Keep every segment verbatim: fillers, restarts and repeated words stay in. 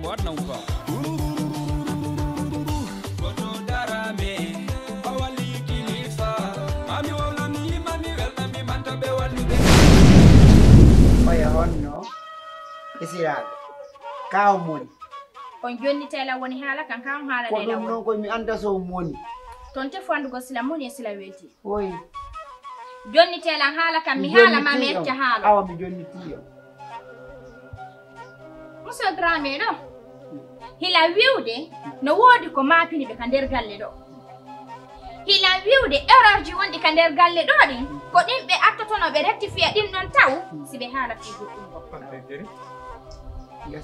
Waɗna ou pas? Goto darame, o walli kilifa. Mami wowlami, mami welnami, manta ɓe wallude. Oya honno, esiraaɓe, ka on moni? On jonni tela woni haala kan, ka on haala ko ɗum non koye mi annda so on moni. Ton tefu anndugo sila moni e sila weeti. Oy. Jonni telan haala kam mi haala ma mi yecca haala. Awa mi jonniti on. Monsieur Dramé ɗo. Hila wiwde no woodi ko maapini ɓe ka nder galle ɗo. Hila wiwde erreur ji wonɗi ka nder galle ɗo ɗin ko ɗin ɓe attotono ɓe rectifier ɗin ɗon taw si ɓe haala fii goɗɗum goɗɗo.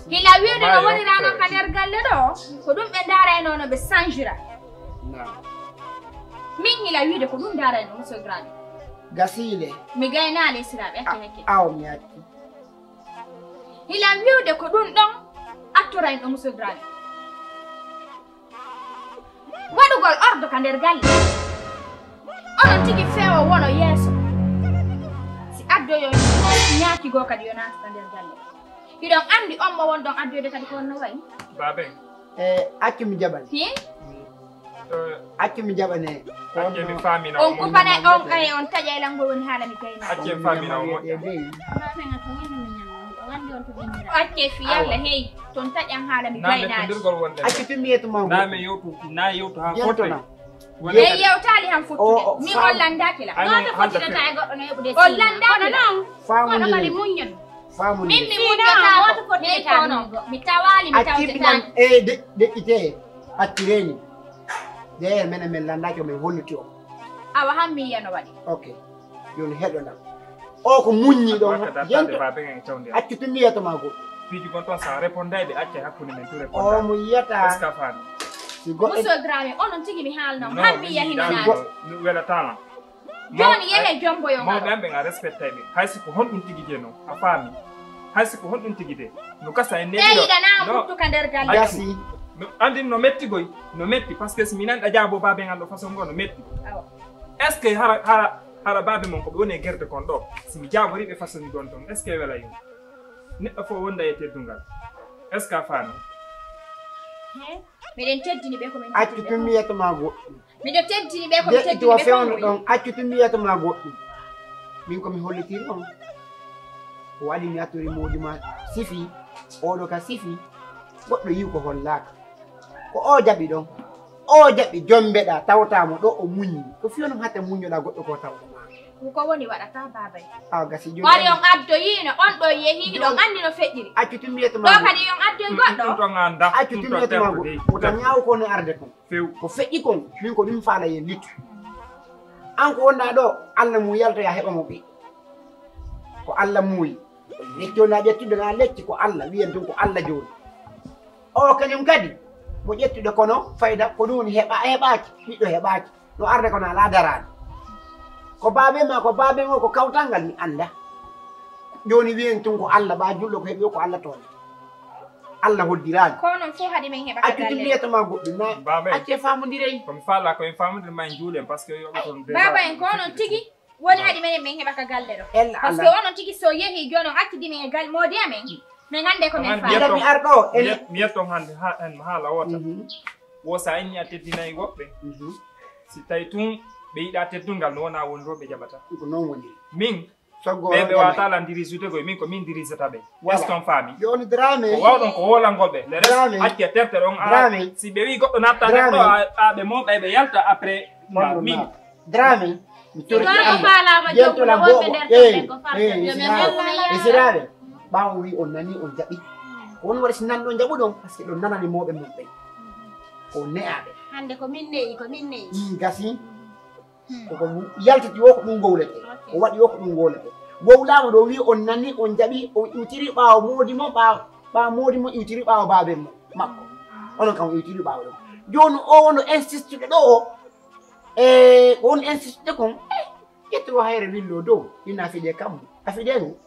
Hila wiwde no wonirano ka nder galle ɗo ko ɗum ɓe ndarayno no ɓe sanjira. Min hila wiide ko ɗum ndaray no monsieur Dramé. Gasiile. Mi gaynaali siraaɓe acce hakke. Aw mi acci. Hila wiwde ko ɗum ɗon attoray no monsieur Dramé. Waɗugol ordo ka nder galle. Onon tigi feewo wono yeeso. Si addoyo ñaaki goo kadi yo naata ka nder galle. Hiɗon anndi on mo won ɗon addoyde kadi ko on no wayi? Baaben. E accu mi jaɓane. Hi? Accu mi jaɓane. Acce mi famina on. On kupane on ay on taƴa e langol woni haala mi gayna. Acce mi famina on moƴƴa. Acce fi yalla hey ton taƴan haala mi gayna. Accu tun mi yetu mango. Na me yewtu na yewtu ha foto. Yewtona. Ɓe yewtaali han futtude. Min on lanndaaki la. Gooto fottinata e goɗɗo no heɓude. On lanndaaki la. Faamude. Kono kadi muññon. Faamude. Min mi muññotaako. Gooto fottinata e goɗɗo. Mi tawaali mi tawtetaaki. Acci ɗan e deƴƴite. Accireni. Deye menen min lanndaaki o min holliti o. Awa han mi yiyano waɗi. Ok. Yo mi heɗo ɗan. O ko muññi ɗon. Yente. Accu tun mi yeto ma goɗɗo. Piiji gon ton sa réponday ɓe acca hakkunde men tu réponda. O mo yiyata. Est-ce que a faami? Si goɗɗo. Monsieur Dramé onon tigi mi haalno han mi yahi mi naati. Mi welatama. Jooni yehe jomboyo ngal. Mawɓe am ɓe nga respectay ɓe hay si ko honɗum tigi je non a faami. Hay si ko honɗum tigi de no gasa en neɗɗo. Ɓe yiɗanama ɓuttu ka nder galle. Gasi. Andin no metti goy no metti parce que si mi nanɗa jaabo baabe ngal ɗo façon ngo no metti. Est-ce que hara hara hara baabe mon ko ɓe woni e gerde kon ɗo si mi jaaboriɓe façon ni ɗon ton est-ce que wela yum? Neɗɗo fof wonda e teddungal. Est-ce que a faami? He, miɗen teddini ɓe ko min accu tun mi yetoma goɗɗum. Miɗo teddini ɓe ko mi teddini ɓe fewno ɗon accu tun mi yetoma goɗɗum. Min ko mi hollitiri on ko waɗi mi attori moodi ma sifi. Oɗo ka sifi. Goɗɗo yiw ko hollaaka. Ko o jaɓi ɗon. O jaɓi jombeɗa tawta mo ɗo o muññi ko fiyo non hatte muññoɗa goɗɗo ko tawta ma. Ko woni waɗata baabay? A gasi joni. Wari on addoyino on ɗo yehi hiɗon anndi no feƴƴiri. Accu tun mi yetoma ɗo kadi on addoy goɗɗo. Accu tun mi yetoma goɗɗo wota ñaaw ko no arde kon. Few ko feƴƴi kon. Min ko ɗum faala yen littu. An ko wonɗa ɗo Allah mum yaltoya heɓa mo ɓe. Ko Allah muuyi. Lecci wona ƴettude na lecci ko Allah wiyen tun ko Allah joni. O kañum kadi mo ƴettude kono fayda ko ɗum woni heɓa heɓaaki ɓiɗɗo heɓaaki. No arde kono ala daraade. Ko baabe ma ko baabe mo ko kawtal ngal mi annda. Joni wiyen tun ko Allah ɓa julɗo ko heɓi o ko Allah toon. Allah hoddiraani. Ko non fof haɗi men heɓa ka accu galle ɗo. Accu tun liyata ma goɗɗum na. Baba en. Acce famondirey. Komi faala ko en famondir ma en juulen parce que yoɓe toon. Baba en ko non tigi. Woni haɗi menen min heɓa ka galle ɗo. Parce que onon tigi so yehi jooni on accidi min e gal moodi amen. Min annde ko min faala. Mi arɗo mi yetton hannde haala woota. Wo so a inni a teddinayi woɓɓe. Si tawi tun ɓe yiɗa teddungal no wona woni rewɓe jaɓata. Ko non woni. Min ɓe ɓe wata lan dirisude koye min ko min dirisata ɓe. Est-ce qu'on faami? Jooni Dramé ko wawɗon ko wolangol ɓe le reste acce tertere on a si ɓe wi goɗɗo natta nder ɗo a ɓe momɓay ɓe yalta après. Min Dramé mi toriti Allah yentola goɓo. Esiraɓe ɓawo wi on nani on jaɓi. Ko woni waɗi si nanɗo jaɓuɗon parce que ɗon nanani moɓe mum ɓen. Ko ne'aɓe hande ko min ne'i ko min ne'i ɗi gasi. Koko yaltiti wo ko ɗum gowlete. O waɗi wo ko ɗum gowlete. Wowlama ɗo wi on nani on jaɓi o iwtiri ɓawo modi mo ɓawo ɓawo modi mo iwtiri ɓawo baben mo makko. Onon kam o iwtiri ɓawo ɗum joni o wono insistude ɗo o e ko woni insistude kon. Ƴetti o hayre willo dow ina fiɗe kammu a fiɗe ngu.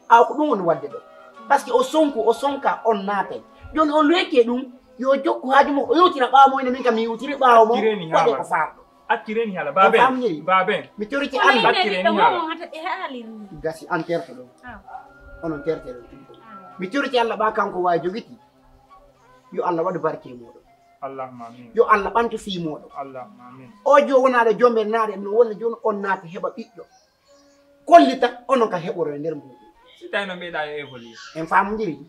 Aw ko ɗum woni wadde ɗo. Parce que o sonku o sonka on naatay joni on loyke ɗum yo jokku haaju mo o yewtira ɓawo mo ina min kam mi yewtiri ɓawo mo waɗe ko faamɗo. Accireni hala baben baben mi toriti Allah. Accireni hala gasi an terto ɗon. Onon terte ɗon mi toriti Allah ɓa kanko wawi jogiti. Yo Allah waɗu barke e mooɗon. Allahumma amin. Yo Allah ɓantu fii mooɗon. Allahumma amin. O jo wonaaɗo jombe naaɗe no wona jooni on naata heɓa ɓiɗɗo. Kollita onon ka heɓoro e nder mbuuɗu. Si tawi no mbiɗa yo évoluer. En faamondiri.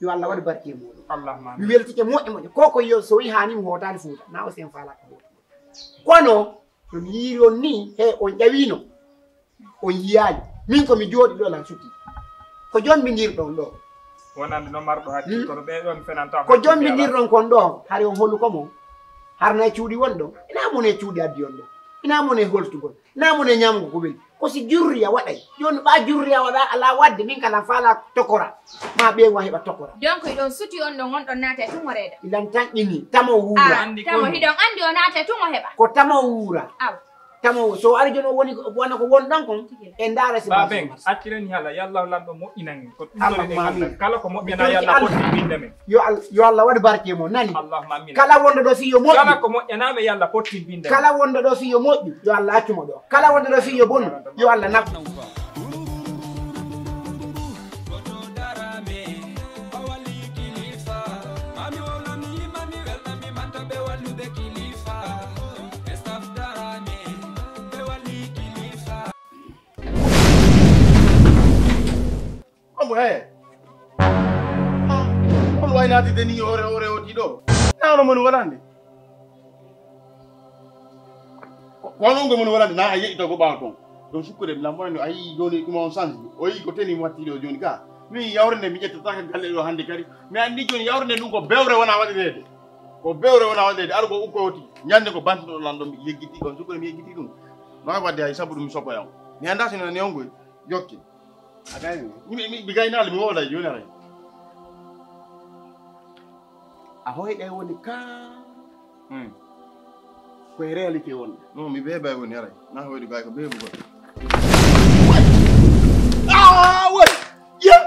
Yo Allah waɗu barke e mooɗon. Allahumma Mi amin. weltike moƴƴe moƴƴe. Ko ko yo so wi haani mi hootaani Fuuta. Na o sen faala ko hoota. Kono no mi yiiri on ni he on ƴawino. On yiyaali. Min ko mi jooɗi ɗo lan suti. Ko jombindirɗon ɗo. Wonande no marɗo hakkil Hmm? kono ɓe ɗon fenanta. Ko jombindirɗon kon ɗo. Hari on holu ko mon. Harna e cuuɗi won ɗo. Ina mon e cuuɗi addi on ɗo. Ina mon e holtugol. Ina mon e ñamgo ko weli. Ko si jurriya waɗay. Jooni ɓa jurriya waɗa ala wadde min kala faala tokora. Ma ɓe wa heɓa tokora. Donc hiɗon suti on ɗon on ɗon naata e tun o reeda. Ilan tan ini tamo wuura. Ah, tamo hiɗon andi o naata e tun o heɓa. Ko tamo wuura. Aw. Tamo so ari jono woni wona ko won ɗon kon e ndaara si Ba ben accireni hala yalla lanɗo moƴƴinan ko Allahumma ɗumɗoɗen amin. Kala ko moƴƴana Torti yalla Allah. Fotti binde men. Yo Allah yo Allah waɗu barke mo nani. Allahumma amin. Kala wonɗo ɗo si yo Kala moƴƴu. Ko moƴƴana ɓe yalla Fotti binde men. Kala wonɗo ɗo si yo moƴƴu yo Allah accu mo ɗo. Kala wonɗo ɗo si yo bonu yo Allah naftu. Ombo he. On waynaati deni ore ore o tiɗo. Na ono mon walande. Ko non go mon walande na a yeƴi to go ɓaawo ton. Ɗon sukkude mi lambo no a yi joni ɗum on sanji. O yi ko teni mo watti ɗo joni ka. Mi yawre nde mi ƴettata ka galle ɗo hande kadi. Mi andi joni yawre nde ɗum ko bewre wona waɗireede. Ko bewre wona waɗireede ar ko ukko oti. Ñande ko bantuɗo lan ɗo mi yeggiti ɗon sukkude mi yeggiti ɗum. No wadde hay sabu ɗum mi sokkoya on. Mi anda sino ne on goy. Jokke. A gayni mi mi mi gaynaali mi wowlay joni aray. A hoyɗay woni ka. Hmm. Koye réalité won. Non mi beebay woni aray. Na hoyɗi gay ko beebugol. Ah, ouais. Yeah.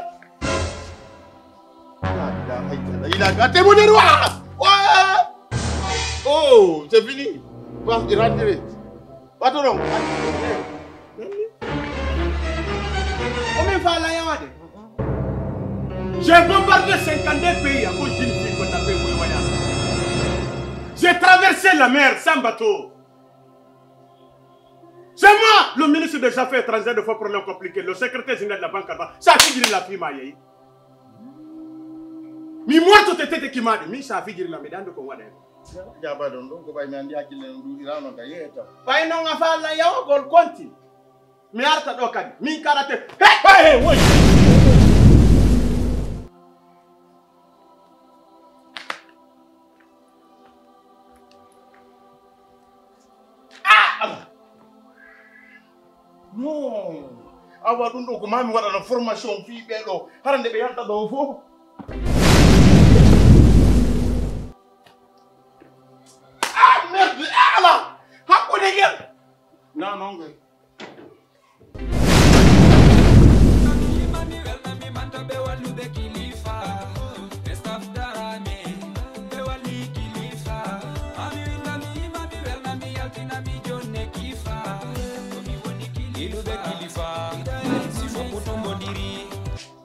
La ilaha illallah. Il a gâté mon roi. Ouais. Oh, c'est fini. Passe et rentre. Patron. Combien fois la yawade? J'ai bombardé cinquante-deux pays à cause d'une fille qu'on appelle Moyaya. J'ai traversé la mer sans bateau. C'est moi, le ministre des Affaires étrangères de faux problèmes compliqués, le secrétaire général de la banque. Ça a figuré la fille Maye. Mi morto te tete kimade, mi sa figuré la medando con whatever. Jaba ɗon ɗon ko ɓay mi anndi hakkille no ɗuuɗira noon ka yeeto. Ɓay noon a faala yawgol konti mi arta ɗo kadi min karate. He he he woy. Ah! Non. Awa ɗum ɗo ko mami waɗana formation fii ɓee ɗo hara nde ɓe yalta ɗo fof. Ah, merde, ah, ala. Hakkunde ngel. Na non ngel.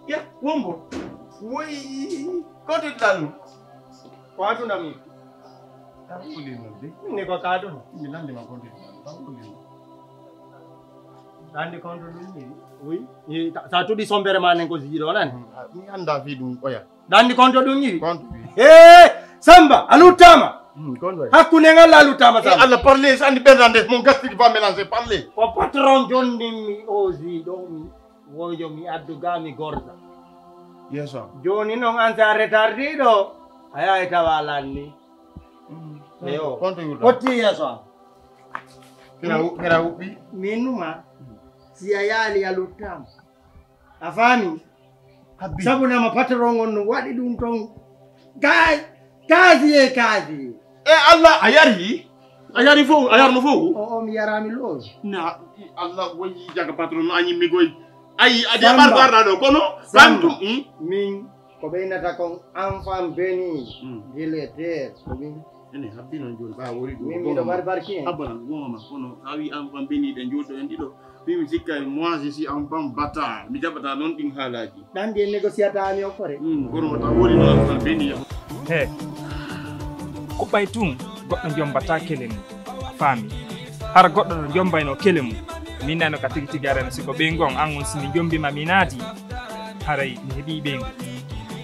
Ya, wombo. Woy, kotiɗɗal ɗum. Ko aduna mi. Min ni ko ka aduna. Mi landi ma kotiɗɗal. Landi konto ɗum ni. Oui. Sa tuɗi sombere ma nen ko jiɗo nani. Mi anda fi ɗum oya. Ɗanndi konto ɗum yiwi. Konto wi. Hee! Samba, a luttaama. Hmm, konto wi. Hakkunde ngal a luttaama, Samba. Allah parle, so anndi ɓernda nde, mon gastiɗi ba mélange, parle. Ko patron jonnimmi o ji ɗo mi wojo mi addu ga mi gorda. Yeeso am. Jooni noon an sa retardiiɗo, a yahay tawa lanni. Hmm. Eyo. Konto yurɗo. Hotti yeeso am. Fira hu-, fira huɓɓi. Min numa, si a yaali a luttaama. A faami? Habbi. Sabu nama patron on no waɗi ɗum ton. Kay, kaasi e kaasi. E Allah, a yari? A yari fof, a yarno fof? O, o, mi yaraami lool. Na, Allah, woyi jaga patron no a ñimmi goy. Ayi, a de Samba. Ɓarɗo arɗa ɗo, kono Samba. Ɓantum, hmm? Min, ko ɓeynata kon enfant béni, hmm, gile terre, ko min. Ene habbi noon jooni ɓa wori ɗum. Min miɗo mari barki en. Abana goma kono a wi enfant béni ɗe jooɗo en ɗiɗo. Min mi sikka moi je suis enfant bâtard. Mi jaɓata noon ɗin haalaaji. Ɗan ɗi en négociata ami o kore. Hmm, kono wata wori noon enfant béni. He, kuɓɓay tun, goɗɗo jombataa kele mum. A faami? Hara goɗɗo no jombayno kele mum. Min nano ka tigi tigi arano, si ko ɓeyngu on, an on si mi jombi ma mi naati, haray mi heɓi ɓeyngu.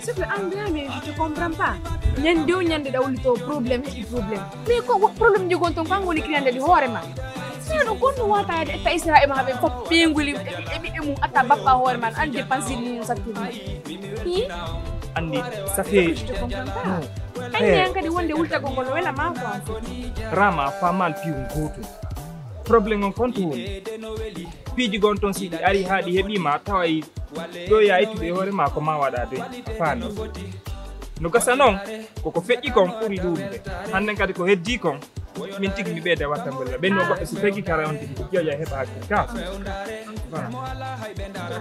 C'est que an vraiment, je te comprends pas. Ñande o ñande ɗa wuli to problème heɓi problème. Mais ko wo-, problème jogon ton, ko an woni client ɗi hoore ma. Neɗɗo gonɗo wata yade etta Israël ma haɓe fof ɓeyngu li, e, e ɓiɓɓe mum atta bappa hoore ma, an dépense ni sattirma. Hi? Andi, ça fait, je te comprends pas. Non. Anni an kadi wonde wultagol ngol no wela ma quoi, en fait. Rama, pas mal piw goto. Problème on konto woni. Piiji gon ton si ɗi ari haa ɗi heɓi ma, taway ɗo ya ittude e hoore ma ko ma waɗa de. A faami? No gasa non, koko feƴƴi kon ɓuri ɗuuɗude. Hannden kadi ko heddi kon, min tigi mi ɓeyda wattangol la. Ɓen no goɗɗo si tagi kara on tigi, ƴoƴa heɓa hakkil ka. Voilà.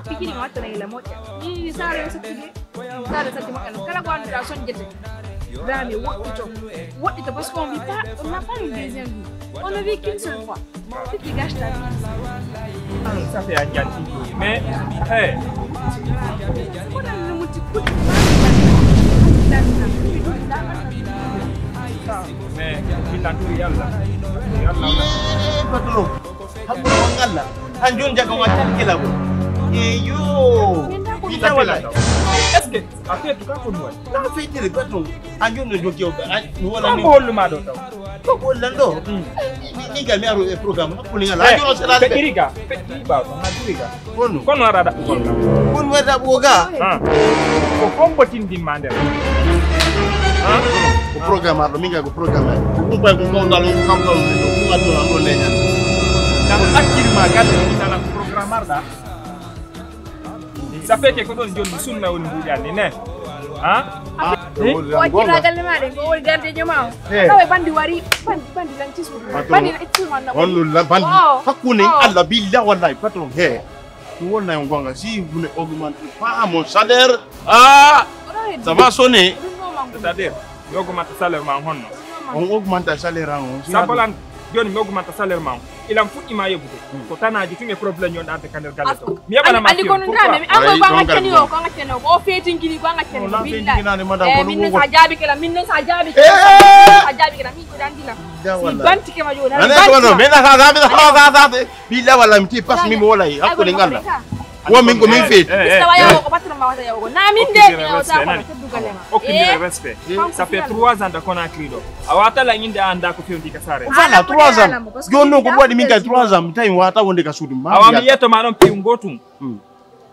Pikiri ma wattana ila moƴƴa. Ni, ni saare yo sattude. Saare satti moƴƴa non. Kala ko annduɗa soñjete. Rami woɗɗito. Woɗɗito parce qu'on vit pas, on n'a pas une deuxième vie. On ne vit qu'une seule fois. Titi gasta. Ça fait un gars. Mais, hey. Ko nan no muti kudi. Mais, mi tan turi Yalla. Yalla. Patron. Hakkunde mon Allah. Han joni jaga ma tan kila ko. Eyo. Ina wala. Est-ce que a feetu ka ko mi waɗi? Ka feetiri patron. Han joni no jokki o. An wala. Ko mi hollu ma ɗo taw? Ko hollan ɗo? Ni ga mi aro e programme. Hakkunde Allah. Han joni o sala. Iriga. Fetti ba ko na iriga. Kono. Kono ara da ko hollan. Kono wada boga. Ah. Ko fombotindin ma nder. Ah. Ko programme arɗo, min kay ko programme arɗo. Ko ɗum kay ko kawtal on, ko kawtal on, ko ɗum aduna on ɗon leñal. Nano accir ma gande mi nana ko programme arɗa. Ça fait que ko ɗon jonni sunna woni mbuuƴanni ne. Ha? Ko accira galle ma ɗen, ko woni gardejo ma o. Tawa bandi wari, bandi, bandi lan tisu. Bandi lan tisu man na. On ɗum la bandi. Hakkunde Allah billa wallahi patron he. Ɗum wonnay on gonga si vous ne augmentez pas mon salaire. Ah, ça va sonner. C'est-à-dire, mi augmente salaire ma honno? On augmente salaire an on. Sabolan, joni mi augmente salaire ma on. Ilam fuɗɗi ma yebude. Ko tanaji tun e problème yon arde ka nder galle to. Mi yaɓana ma andi ko ɗum drame mi an ko ko ngaccani o, ko ngaccani o, ko fetinkini ko ngaccani o. Billahi. Min non sa jaabi kala, min non sa jaabi kala, sa jaabi kala, min ko dandina. Si bantike ma joni. Ane ko non, mais na sa sa sa sa. Billahi wallahi mi ti pas mi mo wallahi hakkunde ngalla. Wo min ko min feeti. Mister wa yawo ko patron ma wata yawo ko. Na min de mi yawo sa ko teddugal ma. Okkindire respect. Ça fait trois ans de Conakry ɗo. A wata la inde anda ko fewndi ka sare. Voilà, trois ans. Joni non ko ɗum waɗi min kay trois ans mi tawi mi wata wonde ka suudu ma. Awa mi yeto ma ɗon piw gotum.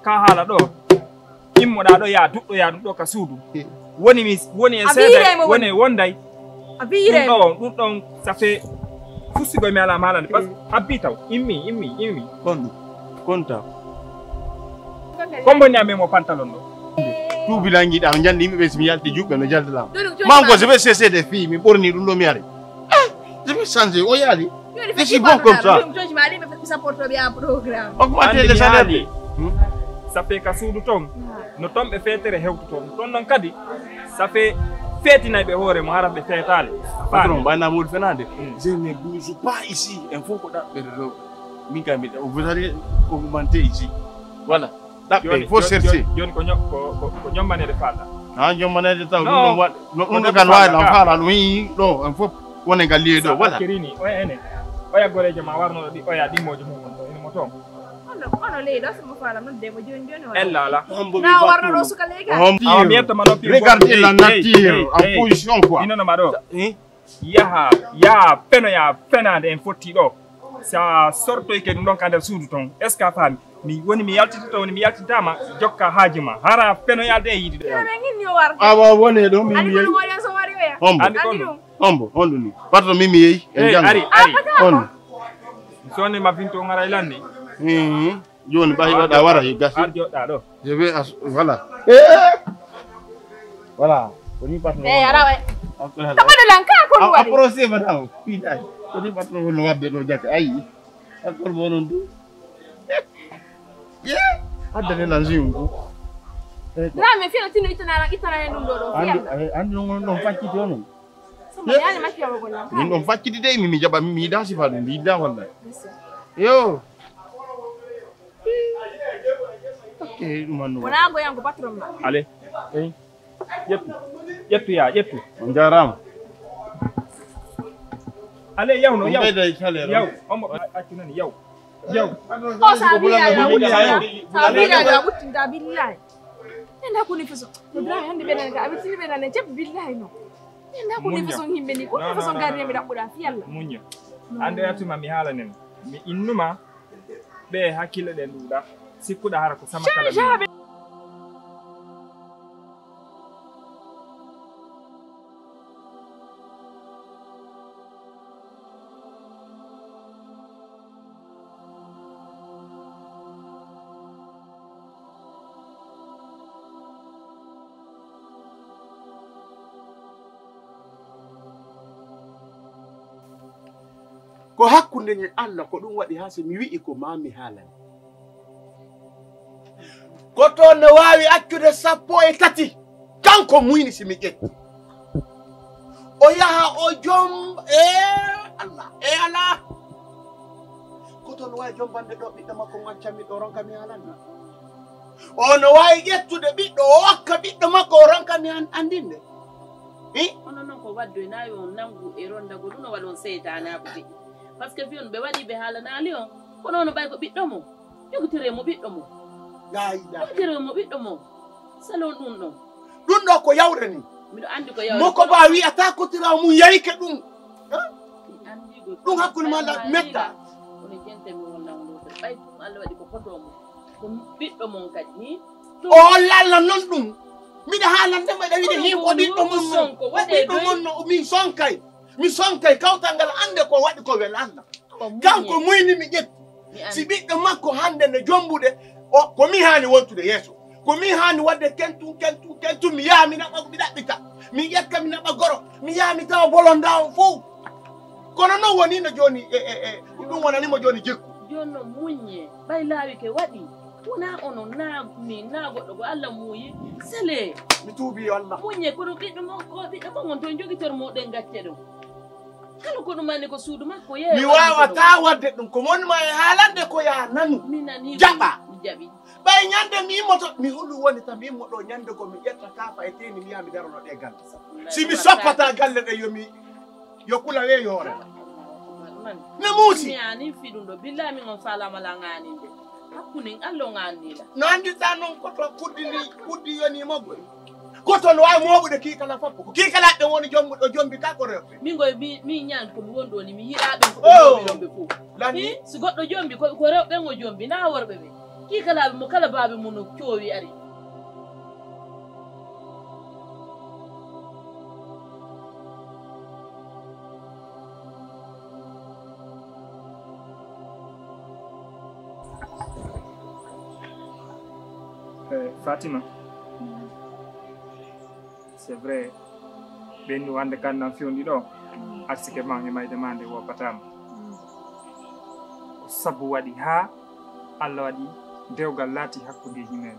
Ka haala ɗo. Immoɗa ɗo ya duɗɗo ya ɗum ɗo ka suudu. Woni mi woni e seede woni e wonday. A biyire ɗum ɗo ɗum ɗon ça fait fustigo mi ala malande parce que habbi taw immi immi immi. Kon ɗum kon taw. Kombo ni amen mo pantalon ɗo. Tuubi langiɗa no jandi yimɓe ɓe si mi yalti juɓɓe no jaldalama. Manko je vais cesser des filles mi ɓorni ɗum ɗo mi ari. Je vais changer o yaali. Joni je suis bon comme ça. Joni ma ɗi ɓe sapportoɓe ya programme. Augmenter les salaires. Ça fait ka suudu toon. No toon ɓe feetere hewtu toon. Toon noon kadi ça fait feetinay ɓe hoore mo hara ɓe feetaali. Patron mbayna moɗi fenaade. Je ne bouge pas ici. En fof ko ɗaɓɓere rewɓe. Min kay mbiɗa vous allez augmenter ici. Voilà. Ɗaɓɓe il faut chercher. Joni ko ño- ko ko ko ñommanede falɗa. Ha ñommanede taw ɗum ɗon waɗ ɗum ɗo kan wawi ɗon faala ɗum yi ɗo en fof wone ngal liye ɗo voilà. Kirini oya ene oya gorejo ma warnoɗo ɗi oya ɗimmojo mum on to ene mo toon. Ono ono leydi o somo faala nodde mo joni joni o. Ella ala. Na warno ɗo suka leydi. Awa mi yetta ma noppi. Regardez la nature en position quoi. Inono ma ɗo. Yaha yaha penoya penade en fotti ɗo. Sa sortoyke ɗum ɗon ka nder suudu ton est ce que a faami? Mi woni mi yaltitoto woni mi yaltitama jokka haaji ma hara penoyalde e yiide ɗo. Awa wone ɗo min mi yeyi. Hombo. Andi kon ɗum. Hombo honɗum ni? Patron min mi yeyi en jango. Ari ari. On. Soni ma vinto ngaray lanni. Joni ɓay waɗa wara e gasi. Ar joɗɗa ɗo. Je vais as voilà. Voilà. Ko ni patron. Eyi ara way. Tamaɗo lan ka kon waɗi. Approché madame. Piɗay. Ko ni patron wonno wadde ɗo jaka ayi. Akol mo non du. Addane lan jiyum ko. Na mi fino tino ittana lan ittana en ɗum ɗo ɗo. Andi andi non ɗon facciti onon. Min ɗon facciti de mi mi jaɓa mi yiɗa sifa ɗum mi yiɗa walla. Yo. Ok ɗum annu. Wona goyan ko patron ma. Ale. Ƴettu. Ƴettu ya, ƴettu. On njaaraama. Allez, yaw no, yaw. Yaw. Ombo accu nani, yaw. Yaw. O sa wiya ya wutti, sa wiya ya wutti da billahi. Enda kuni façon. Ibrahim hande be nan ka abitini be nan jeb billahi no. Enda kuni façon himbe ni, kuni façon gari mi dabbuda fi Allah. Muñña. Ande atuma mi haala nen. Mi innuma be hakkille ɗen ɗuuɗa. Sikkuɗa hara ko sama kala. Ko hakkunde ñe Allah, ko ɗum waɗi haa si mi wi'i ko maa mi haalani. Ko toon no waawi accude sappo e tati, kanko muyni si mi ƴetti. O yaha o jom, e Allah, e alaa. Ko toon no waawi jombande ɗo ɓiɗɗo makko ngal cammi ɗo ronka mi haalani. O no waawi ƴettude ɓiɗɗo, o okka ɓiɗɗo makko, o ronka mi an-, anndinde. I? Kono noon ko waddoy naawi on nanngu e ronndagol ɗum no waɗa on seytaanaaku feƴƴi. Parce que fiyon ɓe waɗi ɓe haalanaali on, kono on ɓay ko ɓiɗɗo mo. Jogitoree mo ɓiɗɗo mo. Laa ilaaha. Jogitoree mo ɓiɗɗo mo. Salon ɗum ɗon. Ɗum ɗo ko yawre ni. Miɗo anndi ko yawre. Mo ko ba wiyata ko tira mum yayke ɗum. Ha? Mi anndi ko ɗum hakkunde ma la metta. Kono jente mi won nangu ɗo. Ɓay ɗum Allah waɗi ko foto mo. Ko ɓiɗɗo mon kadi ni. O holla Allah non ɗum. Miɗa haalande mbaɗa wiide hin ko ɓiɗɗo mon non. Ko ɓiɗɗo mon non, min sonkay. Mi sonkay kawtal ngal annde ko waɗi ko wel Allah. Kanko muyni mi ƴetti. Si ɓiɗɗo makko hannde no jombude, o, ko mi haani wontude yeeso. Ko mi haani waɗde kentu, kentu, kentu, mi yaha mi naɓa, mi ɗaɓɓita. Mi ƴetta, mi naɓa goro. Mi yaha mi tawa bolonda on fof. Kono noon woni no jooni, e, e, e, ɗum wonani mo jooni jikku. Jooni noon muññe, ɓay laawi ke waɗi. Wonaa onon, naa min, naa goɗɗo, ko Allah muuyi. Sele. Mi tuubii yo Allah. Muññe, kono ɓiɗɗo mon, ko ɓiɗɗo mon on toon jogitor mo ɗen gacce ɗo. Kala ko ɗum anndi ko suudu makko, yeeya. Mi waawataa waɗde ɗum. Ko woni ma e haalande ko yaa nanu. Mi nanii. Jaɓa. Mi jaɓi. Ɓay ñande mi immoto, mi hulu woni tan mi immo ɗo ñande ko mi ƴetta kaafa e teeni mi yaha mi darono ɗe galle. Si mi soppataa galle ɗe yo mi, yo kula weeyo hoore. Ne muusi. Mi ani fiɗum ɗo. Billahi min on faalaama la ŋaaninde. Hakkunden Allah o ŋaanni la. No anndirɗaa noon ko to kuddi ndi, kuddi yoni mo goy. Goto no waawi mooɓude kiikala fof. Ko kiikala ɓe woni jombuɗo jombi ka ko rewɓe. Min koye mi, mi ñaan ko mi woni ɗo ni, mi yiɗaa ɓen ko ɓe jombi ɗon ɓe fof. Lani. Hi, si goɗɗo jombi, ko, ko rewɓe ɓen o jombi, naa worɓe ɓe. Kiikalaaɓe mo kala baabe mum no coowi ari. Eh, Fatima, c'est vrai, ɓennu wande kan nan fewndi ɗo, arsike ma e mayde ma nde woppatama. Ko sabu waɗi haa Allah waɗi dewgal laati hakkunde himɓe men.